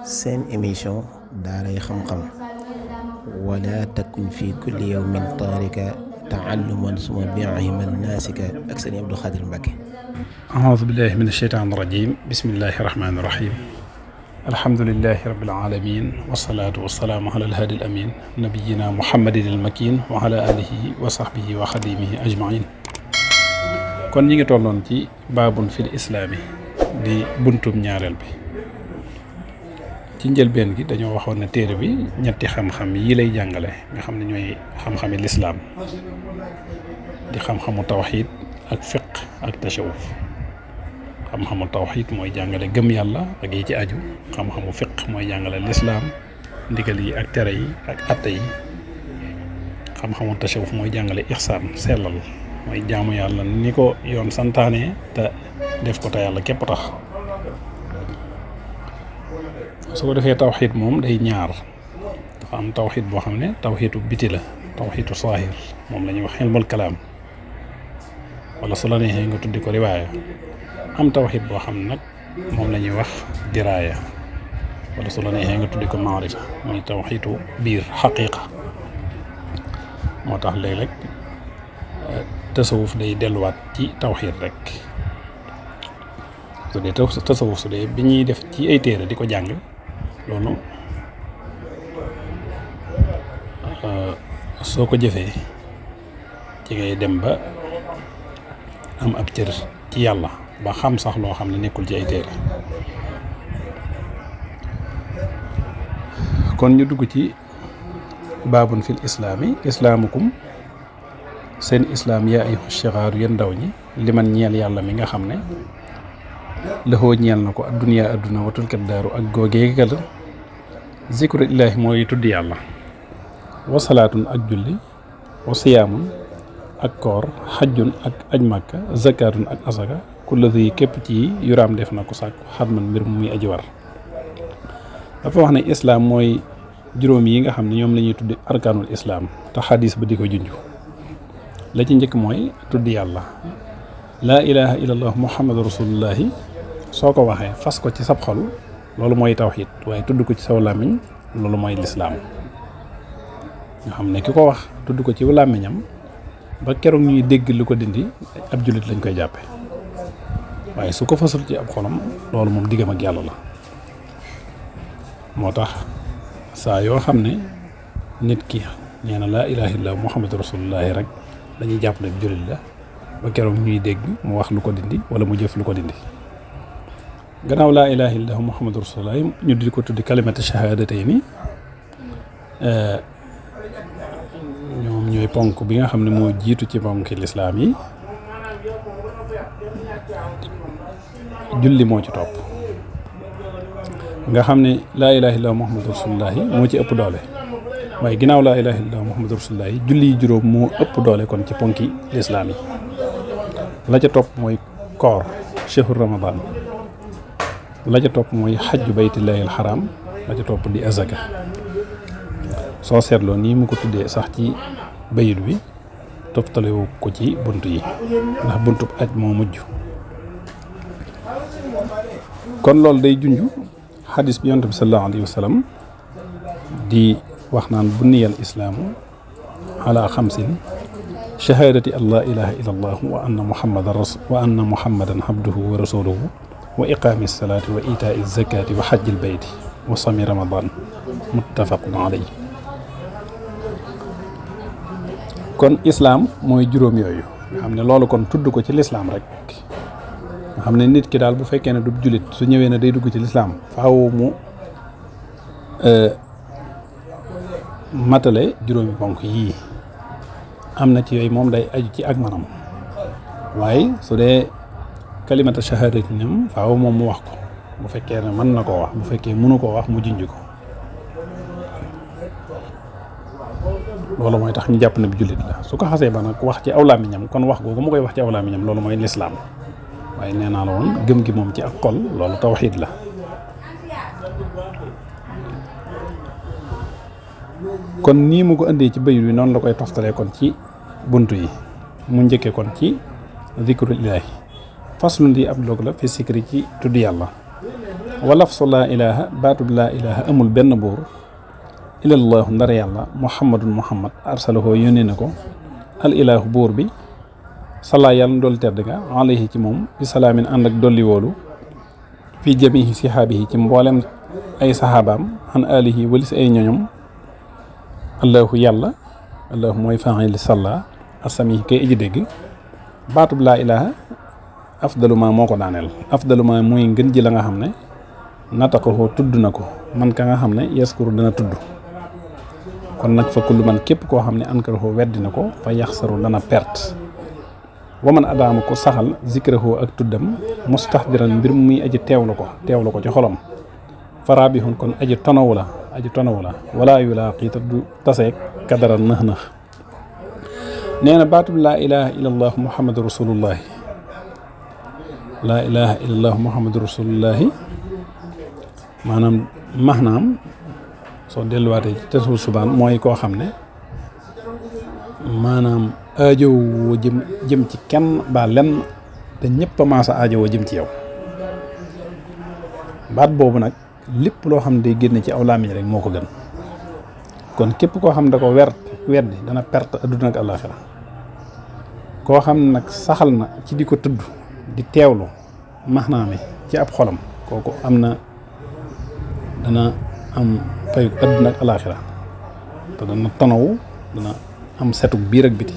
seen émission daaray xam-xam wala takun fi kulli yawmin taarika taalluman suma biiman naasika ak sëñ Abdou Khadir Mbacke. aoudu billahi min asheytaan rajim bismillahi rahmaani rahim alhamdulilahi rabil alamin wasalaatu wasalaamu ala alhaadi al amin nabiyina muhammadin al makin wa ala alihi wa sahbihi wa xadimihi ajmain. kon ñi ngi tolloon ci baabun fil islaami di buntub ñaareel bi. ci njëlbeen gi dañoo waxoon ne téere bi ñetti xam-xam yi lay jàngale nga xam ne ñooy xam-xami lislaam di xam-xamu tawxiid ak fiq ak tashawuf. xam-xamu tawxiid mooy jàngale gëm yàlla ak yi ci aju. xam-xamu fiq mooy jàngale lislaam ndigal yi ak tere yi ak atte yi. xam-xamu tashawuf mooy jàngale ixsaan sellal mooy jaamu yàlla ni ko yoon santaane te def ko te yàlla képp tax. su ko defee tawxiid moom day ñaar dafa am tawxiid boo xam ne tawxiitu biti la tawxiitu saahir moom la ñuy wax ilmul kalaam wala su la neexee nga tuddi ko riwaaya. am tawxiid boo xam ne nag moom la ñuy wax diraaya wala su la neexee nga tuddi ko maarifa muy tawxiitu biir xaqiiqa. moo tax léeg-léeg tasawuf day delluwaat ci tawxiid rek su dee tasawuf su dee bi ñuy def ci ay téere di ko jàng loolu soo ko jëfee ci ngay dem ba am ab cër ci yàlla ba xam sax loo xam ne nekkul ci ay téere. kon ñu dugg ci baabun fil islaami islaamukum seen islaam yaa ayyuha shigaaru yéen ndaw ñi li man ñeel yàlla mi nga xam ne lëxoo ñeel na ko adduniyaa adduna watul kat daaru ak googeegal zikru illaahi mooy tudd yàlla wasalaatun ak julli wa siyaamun ak koor xajjun ak aj màkka zakaatun ak asaka kullati képp ci yuraam def na ko sàkku xatman mbir mu muy aji war. dafa wax ne islaam mooy juróom yi nga xam ne ñoom la ñuy tuddi arkaanul islaam te xadis ba di ko junj la ci njëkk mooy tudd yàlla laa ilaha illallah muhammadu rasulullahi soo ko waxee fas ko ci sab xol loolu mooy tawxiid waaye tudd ko ci saw làmmiñ loolu mooy lislaam. nga xam ne ki ko wax tudd ko ci làmmiñam ba keroog ñuy dégg lu ko dindi ab jullit lañ koy jàppe waaye su ko fasul ci ab xolam loolu moom diggam ak yàlla la. moo tax saa yoo xam ne nit ki nee na laa ilaha illallah muhammadu rasulullahi rek dañuy jàpp ne jullit la ba keroog ñuy dégg mu wax lu ko dindi wala mu jëf lu ko dindi. gannaaw laa ilaha illallah muhammadu rasulullah ñu di ko tuddi kalimatu shahaadatayni ñoom ñooy ponk bi nga xam ne moo jiitu ci ponki lislaam yi. julli moo ci topp nga xam ne laa ilaha illallah muhammadu rasulullah moo ci ëpp doole waaye ginnaaw laa ilaha illallah muhammadu rasulullah julli yi juróom moo ëpp doole kon ci ponki lislaam yi. la ca topp mooy koor shahru ramadan la ca topp mooy xajju baytillahi alxaram la ca topp di azaka. soo seetloo nii mu ko tuddee sax ci bayit bi toftalewu ko ci bunt yi ndax buntub aj moo mujj. kon loolu day junj xadis bi yonent bi sallallahu alayhi wa sallam di wax naan buniyal islaamu ala xamsin shahaadati an laa ilaha illa allah wa anna muhammadan abduhu wa rasuluhu wa iqaami salaati wa itaai zakaati wa xajjil bayti wa sami ramadan muttafaqun alayhi. kon islaam mooy juróom yooyu nga xam ne loolu kon tudd ko ci lislaam rek nga xam ne nit ki daal bu fekkee ne du jullit su ñëwee ne day dugg ci lislaam faaw mu matale juróomi ponk yii. am na ci yooyu moom day aju ci ak manam waaye su dee kalimata shahadati ñoom faaw moom mu wax ko bu fekkee ne mën na koo wax bu fekkee mënu koo wax mu junj ko. loolu mooy tax ñu jàpp ne bu jullit la su ko xasee ba nag wax ci aw làmmiñam kon wax googu mu koy wax ci aw làmmiñam loolu mooy lislaam waaye nee naa la woon gëm gi moom ci ak xol loolu tawxiid la. kon nii mu ko indee ci bayit wi noonu la koy toftalee kon ci bunt yi mu njëkkee kon ci zikru ilaahi faslun di ab dog la fi sikri ci tudd yàlla walafsu laa ilaha baatub laa ilaha amul benn buur ilallahu ndar yàlla muhammadun muhammad arsalahu yónnee na ko al ilahu buur bi sala yàlla dool tedd nga alayhi ci moom bi salaamin ànd ak dolli woolu fii jamihi sihaabihi ci mboolem ay saxaabaam xan alihi walis ay ñoñom allahu yàlla allahu mooy faa'il salla asami kay aji dégg baatub laa ilaha afdaluma moo ko daaneel afdaluma mooy ngën ji la nga xam ne nataqahu tudd na ko man ka nga xam ne yaskuru dana tudd kon nag fa kullu man képp koo xam ne ankarahu weddi na ko fa yaxsaru dana perte wa man adaama ko saxal zikrahu ak tuddam mustahdiran mbir muy aji teewlu ko ci xolam farabihun kon aji tonawu la wala yu laa xiita du taseeg kadara nëx nee na baatub laa ilaha illallah muhammadu rasulullahi laa ilaha illallah muhammadu rasulullahi maanaam soo delluwaatee ci tasul subaan mooy koo xam ne maanaam aajowoo jëm ci kenn ba lenn te ñëpp a maasa aajowoo jëm ci yow baat boobu nag lépp loo xam ne day génne ci aw làmmiñ rek moo ko gën kon képp koo xam ne da ko weddi dana perte adduna ak àllaaxira koo xam ne nag saxal na ci di ko tudd di teewlu maxnaami ci ab xolam kooku dana am payu adduna ak àllaaxira te dana tanawu dana am setuk biir ak biti